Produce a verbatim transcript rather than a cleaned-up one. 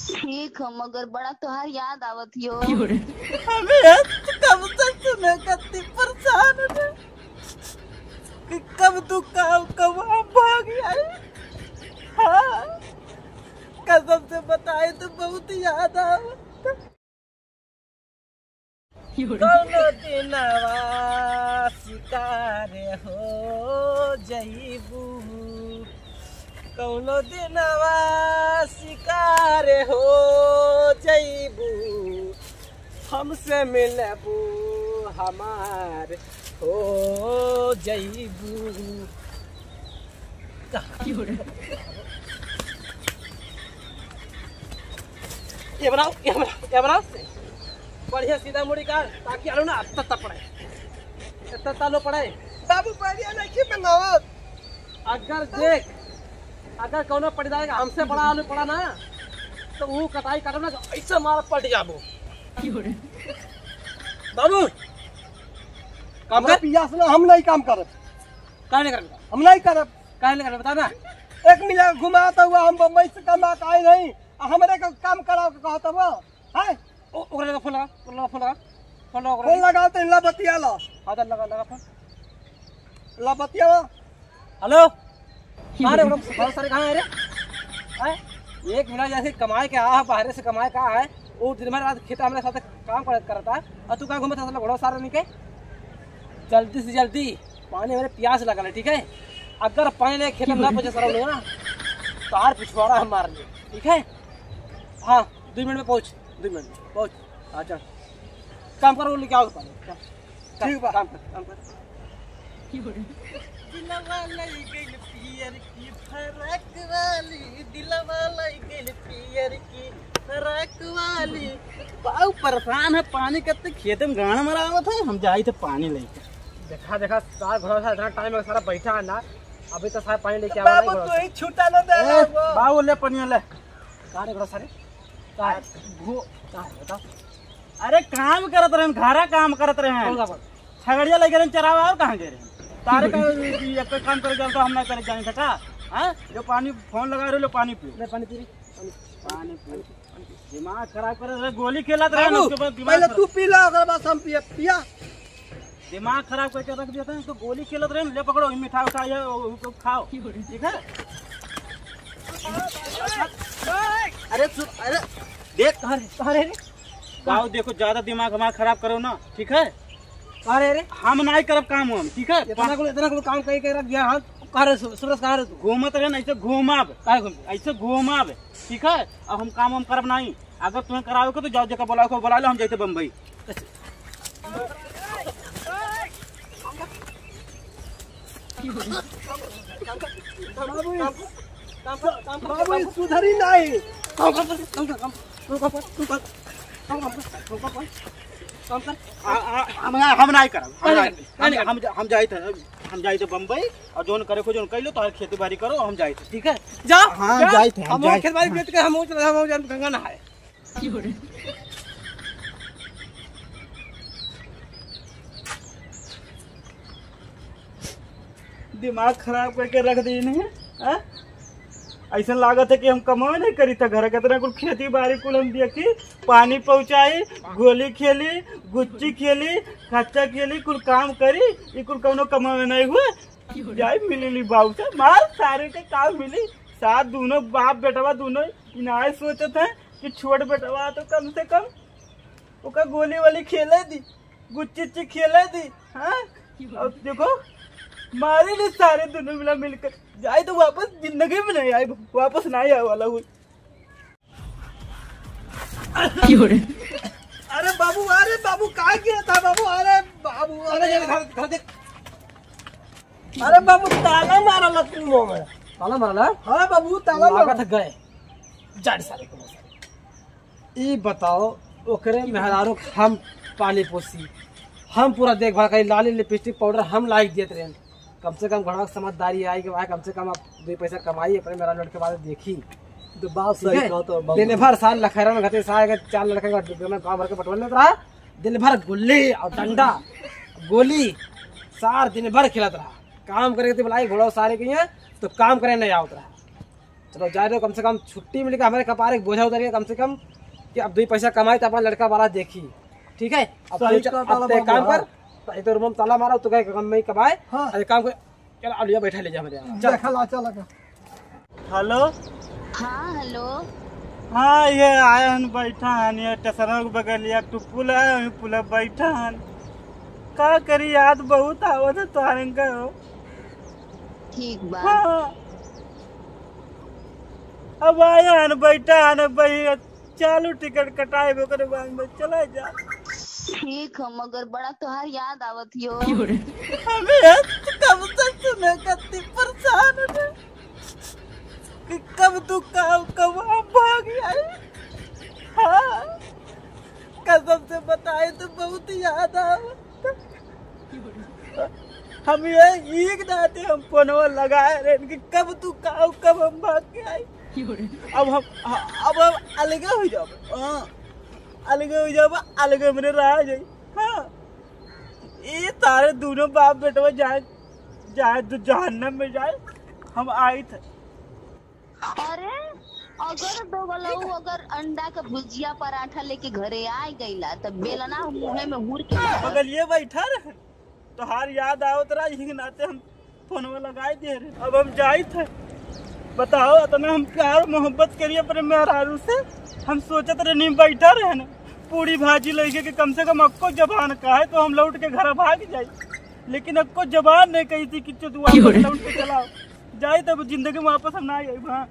ठीक है, मगर बड़ा तोहार याद आवत हियो। अबे यार, कब तक तूने कत्ती परेशान है कि कब तू काम, कब हम भाग आए। हाँ, कसम से बताए तो बहुत याद आवत। कौनो दिनवा शिकार हो जइबू, कौनो दिनवा शिकार हो जइबू, हमसे मिलबू हमार हो जइबू। ये बनाओ, ये बनाओ, ये बनाओ। बढ़िया सीधा मुड़ी का, ताकि आलू ना अत्ता अत्ता पड़े, अत्ता अत्ता आलू पड़े। बाबू, बढ़िया नहीं बनावत। अगर देख, अगर कौनो पड़ीदार के हमसे बड़ा आलू पड़ा ना, तो वो कटाई काटब ना, तो ऐसे मार पलट जाबो। बाबू, काम कर। पियास ना, हम नहीं काम करब। काहे नहीं करब? हम नहीं करब। काहे नहीं करब, बता ना। एक मिला घुमाता हुआ, हम बम्बई से कमा के आए नहीं, आ हमरे का काम कराओ के कहत हुआ, हैं? ओ, ओकरे लगा फोन लगा, फोन लगा, फोन लगा, फोन लगा, ओकरे फोन लगा। लगा तो ला बतिया ला। हाँ, तो लगा, लगा फोन। ला बतिया ला। हेलो। अरे, ओकरे बहुत सारे कहाँ है रे? हैं? एक मिला जैसे कमाए के आ, बाहरे से कमाए के आ है, वो दिन भर रात खेत हमरे साथ काम कर, करता, और तू कहाँ घूमत है, साला घोड़ा सारा निके? जल्दी से जल्दी पानी, मेरे प्यास लगल है, ठीक है? अगर पानी नहीं खेत में ना पहुँचे सारा लोग ना, तार पिछवाड़ा हम मार ले, ठीक है? हाँ, दो मिनट में पहुँच, दो मिनट में पहुँच। हाँ, चल, काम कर, वो लेके आओ पानी, चल, चल, ठीक बा। काम कर, काम कर। दिलवा लई गइल पियर की फराक वाली, दिलवा लई गइल पियर की फराक वाली। बाऊ परेशान है, पानी कत्ते खेत में गाड़ मरावत है, हम जाई थे पानी लेके। देखा, देखा, सार भरोसा इतना टाइम है, सारा बैठा है ना, अभी तो सारा पानी लेके आवा बाबू, नहीं तू ही छूटा ना दे ए, रहा हो। बाबू, ले पनिया ले। का रे बड़ा सारे? का है? घो-, का है बता? अरे काम करत रहेन, घरा काम करत रहेन। कौन काम? छगड़िया लगे रहेन चरावा और कहाँ गए रहेन? तारे का ये काम करे जाओ तो हम ना करे जाने सका? हाँ? जो पानी फोन लगा रहे लो, पानी पियो। ले पानी पी रे, पानी। पानी पियो। दिमाग खराब करे रहे, गोली खेलत रहे ना, बाबू, उसके बाद दिमाग पहले खराब। तू पी ला, ओकर बाद हम पिया, पिया। दिमाग खराब करके रख देते हैं, तो गोली खेलत रहे, ले पकड़ो, ई मिठाई उठाई है, वो, वो खाओ, ठीक है? अरे सु-, अरे, देख, कहाँ रे, कहाँ रे, रे? आओ, देखो, ज्यादा दिमाग हमारा खराब करो ना, ठीक है? कहाँ रे, रे? हम नाई करब काम हम, ठीक है? इतना कुल, इतना कुल काम कहीं के रख दिया, हाँ? कहाँ रे, सु-, सुरेश, कहाँ रे तू? घूमत रहे ना, ऐसे घूमब। काहे घूमब? ऐसे घूमब, ठीक है? अब हम काम हम करब नाई। अगर तुम्हें करावे को तो जाओ, जेका बोलावे को बोला लो, हम जाते बम्बई। बाबू, बाबू, ई सुधरी नाही। काम कर, काम कर, काम कर, काम कर, काम कर, काम कर, काम कर, काम कर, काम कर। आ, आ, हम, हम नाही करब, हम नाही, नाही, नाही हम, करब। हम, हम जाइत है, हम जाइत है बम्बई, और जौन करे को जौन कइलो, तोहर खेती बाड़ी करो, हम जाइत है, ठीक है? जा, हाँ, जा, जाइत है, हम हम जाइत खेत बाड़ी है। बेच के हम, हम, हम गंगा नहाए। दिमाग खराब करके रख दी इन्हें, हाँ? ऐसा लागत है कि हम कमावे नहीं करी था घर के, इतना कुल खेती बाड़ी कुल हम देखी, पानी पहुँचाई, गोली खेली, गुच्ची खेली, कच्चा खेली, कुल काम करी, ये कुल कौनो कमावे नहीं हुए। जाई मिली ली बाबू से, मार सारे के काम मिली। साथ दोनों बाप बेटवा दोनों इनाय सोचत है कि छोट बेटवा तो कम से कम ओका गोली वोली खेले दी, गुच्ची उच्ची खेले दी, हाँ? और देखो, मारे ले सारे दोनों मिला मिलकर। जाए तो वापस जिंदगी में नहीं आए, वापस नहीं आए वाला हुई। अरे बाबू, अरे बाबू, का किया था बाबू? अरे बाबू, अरे अरे घर, घर देख। अरे बाबू, ताला मारला तू मुंह में। ताला मारला? हाँ बाबू, ताला मारला। लागत है गए। जाड़ सारे को मार। ई बताओ, ओकरे मेहरारू के हम पाली पोसी, हम पूरा देखभाल करी, लाली लिपस्टिक पाउडर हम लाइक देत रहे। कम से कम घोड़ा के समझदारी आई कि भाई कम से कम आप दो पैसा कमाई, अपने मेहरारू लड़के वाले देखी। तो बात ठीक सही है? कहा तो बाबू। दिन भर सार लखैरा में घते सार के चार लड़के का डिब्बे में गाँव भर के बटोर लेत रहा। दिन भर गुल्ली और डंडा, गोली, सार दिन भर खेलत रहा। काम करे के बुलाई घोड़ा सारे के यहाँ, तो काम करे नहीं आवत रहा। चलो जाए दो, कम से कम छुट्टी मिल के हमरे कपारे एक बोझा उतर गया कम से कम, कि अब दुई पैसा कमाई तो अपना लड़का वाला देखी। ठीक है, अब सही तू च-, कहता अब ला ते बाबू, काम हाँ। कर, तो इधर रूम ताला मारा, तो कहे काम में ही कमाए। हाँ। अरे काम कर, चल, आ लिया, बैठा ले जा हमरे यहाँ। चल। देखा ला, चल लगा। हेलो। हाँ, हेलो। हाँ, ये आए हन, बैठा हन, ये स्टेशनवा के बगल एक ठो पुल है, वही पुल बैठा हन। का करी, याद बहुत आवत है तोहरे का हो। ठीक बा। हाँ। अब आए हन, बैठा हन, भाई, चालू टिकट कटाए, ओकरे बाद में चला जा। ठीक है, मगर बड़ा तोहार याद आवत हियो। हमें कब तक सुने कत्ती परेशान है कि कब तू का, कब हम भाग आई। हाँ, कसम से बताए तो बहुत याद आवत। हम ये एक नाते हम फोनवा लगाए रहे कि कब तू का, कब हम भाग के आई। अब हम, अब हम अलगे हो जाब, हाँ, अलगे हो जाब, अलगे हमरे रह जाई। हाँ, ये तारे दोनों बाप बेटवा जाए, जाए तो जहन्नम में जाए, हम आई थे। अरे, अगर दोगलऊ अगर अंडा के भुजिया पराठा लेके घरे आ गईला, त बेलना मुंहे में हुर के। बगलिए बैठा रहे, तोहार याद आवत रहा, यही के नाते हम फोनवा लगाए दे रहे। अब हम जाइत है, बताओ, इतना हम प्यार मोहब्बत करिए अपने मेहरारू से। हम सोचत रहे, नहीं बैठा रहे ना, पूरी भाजी लेके कि कम से कम अक्को जबान का है तो हम लौट के घर भाग जाई, लेकिन अक्को जबान नहीं कही थी कि तू वापस लौट के चलाओ, जाए तब जिंदगी में वापस हम ना आई। हाँ।